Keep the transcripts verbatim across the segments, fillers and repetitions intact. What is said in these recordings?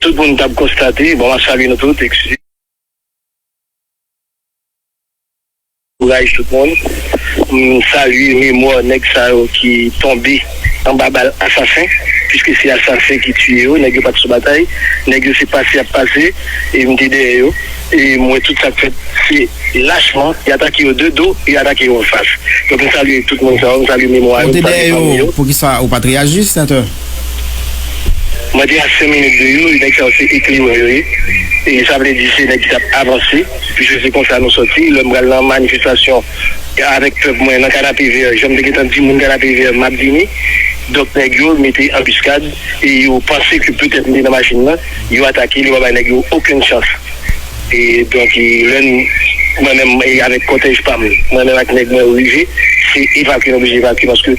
Tout moun t ap konstate, bon, m ap salye nou tout, eskize. Kouraj tout moun. M salye memwa nèg sa yo ki tonbe anba bal asasen, piske se asasen ki tiye yo, nèg yo pa t sou batay, nèg yo se pase y ap pase, e m te dèyè yo, e m wè tout sa k fèt, se lachman, y atake yo de do, e y atake yo anfas. Donk, m salye tout moun sa yo, m salye memwa yo, m salye fanmi yo. Ou te dèyè yo, poukisa ou pa t reyaji, senatè? Mwen te a senk minit de yo, e nèg sa yo se eklerè yo ye. E sa vle di se nèg ki t ap avanse, piske se konsa nou sòti. Lè m pral nan manifestasyon avèk pèp mwen nan Kanapevè, jan m te gentan di moun Kanapevè, m ap vini. Donk, nèg yo mete anbiskad e yo panse ke petèt m te nan machin nan, yo atake l, yo pa bay nèg yo okenn chans. E donk, e, lè n, mwen menm, e, avèk kòtèj pa m, mwen menm ak nèg mwen yo rive, se evakye, nou oblije evakye paske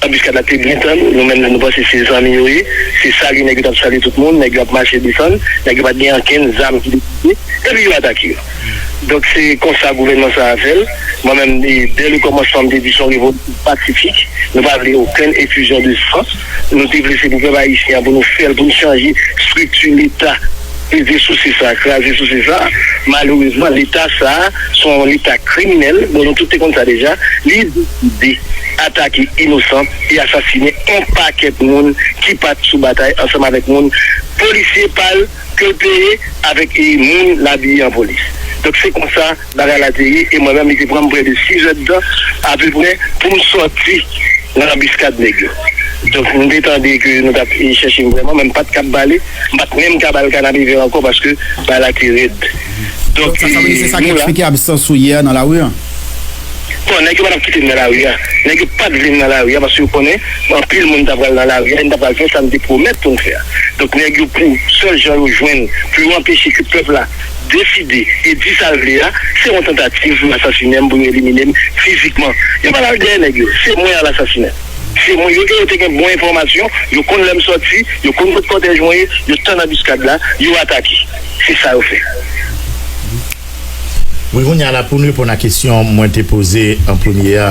anbiskad la te byen tann, nou menm nou panse se zanmi yo ye, se salye nèg yo t ap salye tout moun, nèg yo ap mache desann, nèg yo pa t gen ankenn zam ki te pote, epi yo atake yo. Donk, se konsa gouvènman sa a fè l. Mwen menm, e, dè le kòmansman, m te di se yon revolisyon pasifik, nou pa vle okenn efizyon de san, nou te vle se pou pèp ayisyen an, pou nou fè l, pou nou chanje estrikti Leta. Peze sou se sa, kraze sou se sa. Malerezman, Leta sa a, se yon Leta kriminèl. Bon, nou tout te konn sa deja. Li deside atake inosan e asasinen yon pakèt moun ki pa t sou batay ansanm avèk moun, polisye pa l, ke l peye avèk, e, moun l abiye an polis. Donk, se konsa bagay la te ye, e mwen menm, li te pran m prè de sis èdtan, apeprè, pou m sòti nan anbiskad nèg yo. Donk, m te tande ke nou t ap, e, chèche m vrèman, men m pa t kab pale, m pa t menm ka ba l Kanapevè ankò, paske bagay la te rèd. Donk, sa, sa vle di se sa ki eksplike absans ou yè nan lari a? Bon, nèg yo pa t ap kite m nan lari a. Nèg yo pa t vle m nan lari a, paske yo konnen anpil moun ta pral nan lari a, e n ta pral fè sa n te pwomèt pou n fè a. Donk, nèg yo, pou sèl jan yo jwenn pou yo anpeche ke pèp la deside e di sa l vle a, se yon tantativ pou yo asasinen m, pou yo elimine m fizikman. Yo pa t al dèyè nèg yo, se mwen y al asasinen. Se mwen, yo, yo te gen bon enfòmasyon, yo konn lè m sòti, yo konn kot kòtèj mwen ye, yo tann anbiskad la, yo atake. Se sa yo fè. Wi, kounye a la, pou n reponn a kesyon mwen te poze an premye a,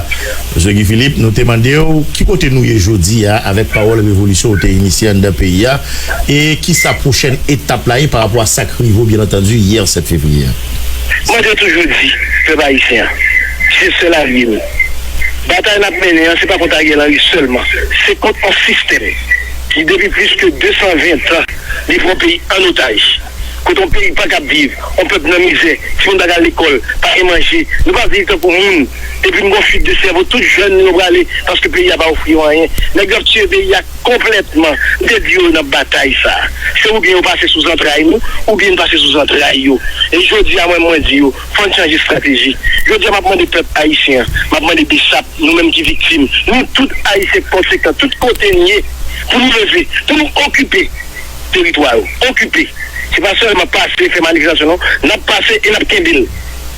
Jean Guy Philippe, nou te mande w ki kote nou ye jodi a avèk pawòl revolisyon ou te inisye anndan peyi a, e kisa pwochèn etap la ye pa rapò a sa k rive w, byen antandi, yè sèt fevriye a? Mwen te toujou di, pèp ayisyen an, se sèl alye nou. Batay n ap mennen an, se pa kont Ariel Henry sèlman, se kont yon sistèm ki, depi plis ke de san ven tan, li pran peyi an otaj. Kote yon peyi pa kab viv, yon pèp nan mizè, timoun pa ka al lekòl, pa gen manje, nou pa viv tankou moun, epi n gon fuit de sèvo, tout jèn nou yo prale, paske peyi a pa ofri yo anyen. Nèg yo ap tiye peyi a konplètman. M te di yo nan batay sa a, se oubyen yo pase sou zantray nou, oubyen n pase sou zantray yo. E jodi a, mwen, mwen di yo, fò n chanje estrateji. Jodi a, m ap mande pèp ayisyen an, m ap mande BSAP, nou menm ki viktim, nou tout ayisyen konsekan, tout kote n ye, pou nou leve, pou nou okipe teritwa yo, okipe. Se pa sèlman pase, fè manifestasyon, non. N ap pase e n ap kenbe l.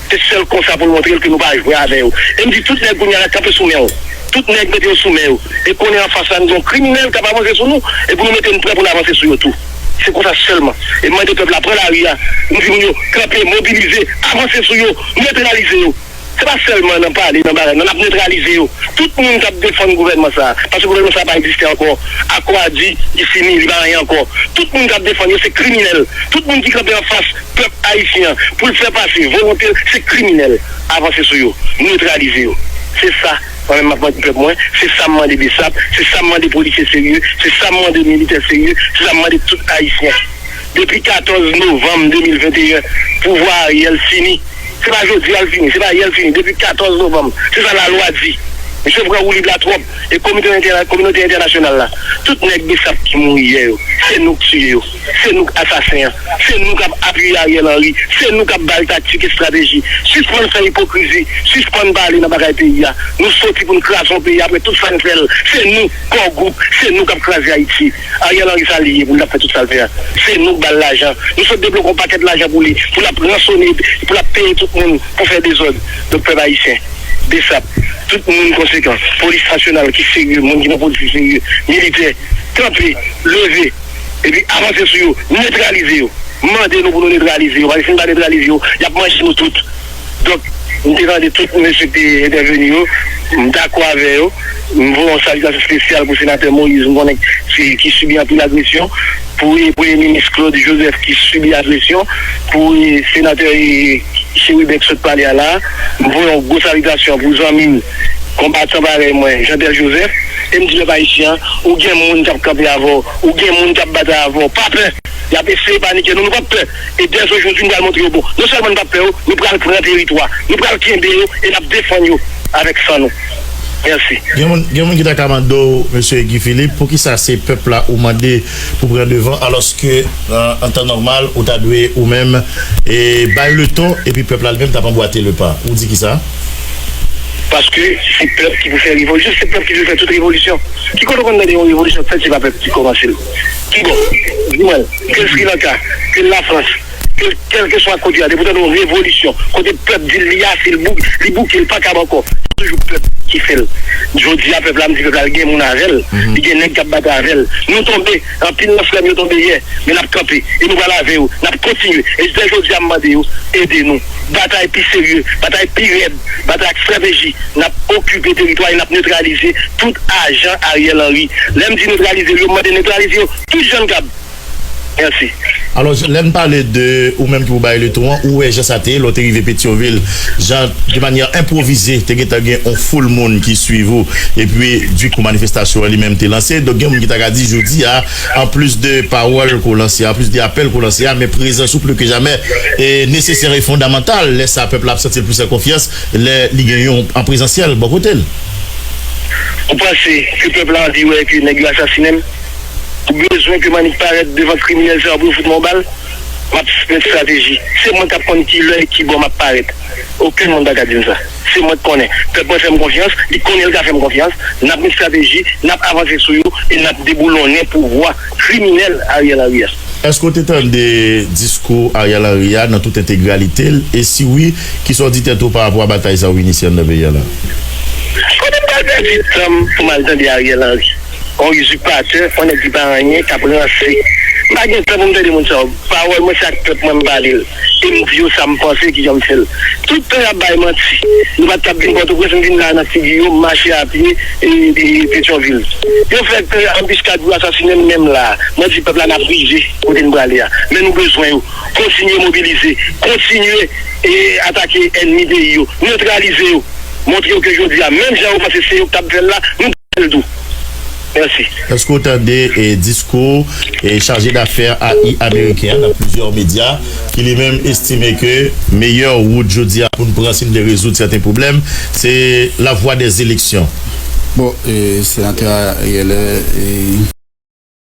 Se sèl konsa pou l montre l ke nou pa jwe avè yo. E m di tout nèg kounye a la kanpe sou men w. Tout nèg mete yo sou men yo. E konnen anfas la, n gen yon kriminèl k ap avanse sou nou. E pou nou mete n prè pou n avanse sou yo tou. Se konsa sèlman. E m mande pèp la pran lari a. M di moun yo kanpe, mobilize, avanse sou yo, netralize yo. Se pa sèlman nan pale, nan bagay, non, n ap netralize yo. Tout moun k ap defann gouvènman sa a, paske gouvènman sa a pa egziste ankò. Akò a di, li fini, li pa anyen ankò. Tout moun k ap defann yo, se kriminèl. Tout moun ki kanpe anfas pèp ayisyen an pou l fè pase volonte l, se kriminèl. Avanse sou yo, netralize yo. Se sa mwen menm m ap mande pèp mwen, se sa m mande BSAP, se sa m mande polisye serye, se sa m mande militè serye, se sa m mande tout ayisyen. Depi katòz novanm de mil venteyen, pouvwa Ariel fini. Se pa jodi a l fini, se pa yè l fini. Depi katòz novanm, se sa lalwa di. Misye pran woulib la twòp. E komite entèna-, kominote entènasyonal la, tout nèg BSAP ki mouri yè yo, se nou k tiye yo. Se nou k asasen an. Se nou k ap apiye Ariel Henry. Se nou k ap ba l taktik, estrateji. Sispann fè ipokrizi. Sispann pale nan bagay peyi a. Nou soti pou n kraze yon peyi apre tout sa n fè l. Se nou, Core Group, se nou k ap kraze Ayiti. Ariel Henry sa li ye pou l t ap fè tout sa l fè a. Se nou k ba l lajan. Nou sot debloke yon pakèt lajan pou li, pou l ap ransone, pou l ap peye tout moun pou fè dezòd. Donk, pèp ayisyen, BSAP, tout moun konsekan, polis nasyonal ki serye, moun ki nan pozisyon serye, militè, kanpe, leve, epi avanse sou yo, netralize yo. M mande nou pou nou netralize yo, paske si n pa netralize yo, y ap manje nou tout. Donk, m te tande tout mesye ki te entèveni yo, m dakò avè yo. M voye yon salitasyon espesyal pou senatè Moïse, m konnen ki, ki sibi anpil agresyon, pou e, premye minis Claude Joseph ki sibi agresyon, pou e, senatè e, Chérubin k sot pale a la. M voye yon gwo salitasyon pou zanmi m, konbatan parèy mwen, Jean Pierre Joseph, e m di pèp ayisyen an, ou gen moun k ap kanpe avè w, ou gen moun k ap batay avè w, pa pè. Y ap eseye panike nou, nou p ap pè. E dèzojodi, nou pral montre yo bon. Non sèlman nou p ap pè yo, nou pral pran teritwa, nou pral kenbe yo e n ap defann yo avèk san nou. Mèsi. Gen moun, gen moun ki ta ka mande w, mesye Guy Philippe, poukisa se pèp la ou mande pou pran devan, alòske, an, an tan nòmal, ou ta dwe ou menm e bay leton, epi pèp la li menm t ap anbwate lepa? Ou di kisa? Paske se pèp ki pou fè revolisyon, se pèp ki dwe fè tout revolisyon. Ki kote w konn tande yon revolisyon fèt, se pa pèp ki kòmanse l? Kibò? Di mwen, ke l Sri Lanka, ke l Lafrans, ke l kèlkeswa kote a, depi w tande yon revolisyon, kote pèp di l li ase, li bou-, li bouke, li pa kab ankò, se toujou pèp ki fè l. Jodi a, pèp la, m di pèp la, li gen moun avè l, li gen nèg k ap batay avè l. Nou tonbe, anpil nan frè m yo tonbe yè, men n ap kanpe, e nou pral avè yo, n ap kontinye. E jis jodi a, m mande yo, ede nou. Batay pi serye, batay pi rèd, batay ak estrateji. N ap okipe teritwa e n ap netralize tout ajan Ariel Henry. Lè m di netralize yo, m mande netralize yo tout jan n kab. Mèsi. Alò, lè n pale de ou menm ki pou bay leton an, ou wè jan sa te ye lè w te rive Petyonvil, jan de manyè enpwovize te gentan gen yon foul moun ki swiv ou, epi dikou manifestasyon an li menm te lanse. Donk, gen moun ki ta ka di jodi a, anplis de pawòl ke w lanse a, anplis de apèl ke w lanse a, men prezans ou plis ke jamè e nesesè e fondamantal. Lè sa, pèp la ap santi l plis an konfyans lè li gen yon an prezansyèl bò kote l. Ou panse ke pèp la anvi wè ke nèg yo asasinen m? Ou bezwen ke m annik parèt devan kriminèl sa yo pou yo fout mwen yon bal? M ap met estrateji. Se mwen k ap konn ki lè e ki bò m ap parèt. Okenn moun pa ka di m sa. Se mwen k konnen. Pèp mwen fè m konfyans, li konnen l ka fè m konfyans. N ap met estrateji, n ap avanse sou yo e n ap deboulonnen pouvwa kriminèl Ariel Henry a. Èske w te tande diskou Ariel Henry a nan tout entegralite l? E si wi, kisa w di tèt ou pa rapò a batay sa w vin isit anndan peyi a la? Kote m pral pèdi tan m pou m al tande Ariel Henry? Yon izipatè, yon nèg ki pa anyen, k ap ranse. M pa gen tan pou m tande moun sa yo. Pawòl mwen se ak pèp mwen m pale l. E m di yo sa m panse, kijan m fè l. Tout tan y ap bay manti. Nou pa t ap vin Pòtoprens, m vin la nan figi yo, m mache a pye e, e Petyonvil. Yo fè anbiskad pou yo asasinen m menm la. Mwen di pèp la n ap rive kote n prale a. Men nou bezwen yo. Kontinye mobilize. Kontinye e atake ènmi peyi yo. Netralize yo. Montre yo ke jodi a, menm jan yo panse se yo k t ap fè l la, nou pral tou. Mèsi. Èske w tande e diskou e chaje dafè A I ameriken an nan plizyè medya ki li menm estime ke meyè wout jodi a pou n pran si n vle rezoud sèten pwoblèm, se la voie des élections? Bon, e, senatè Ariel, e,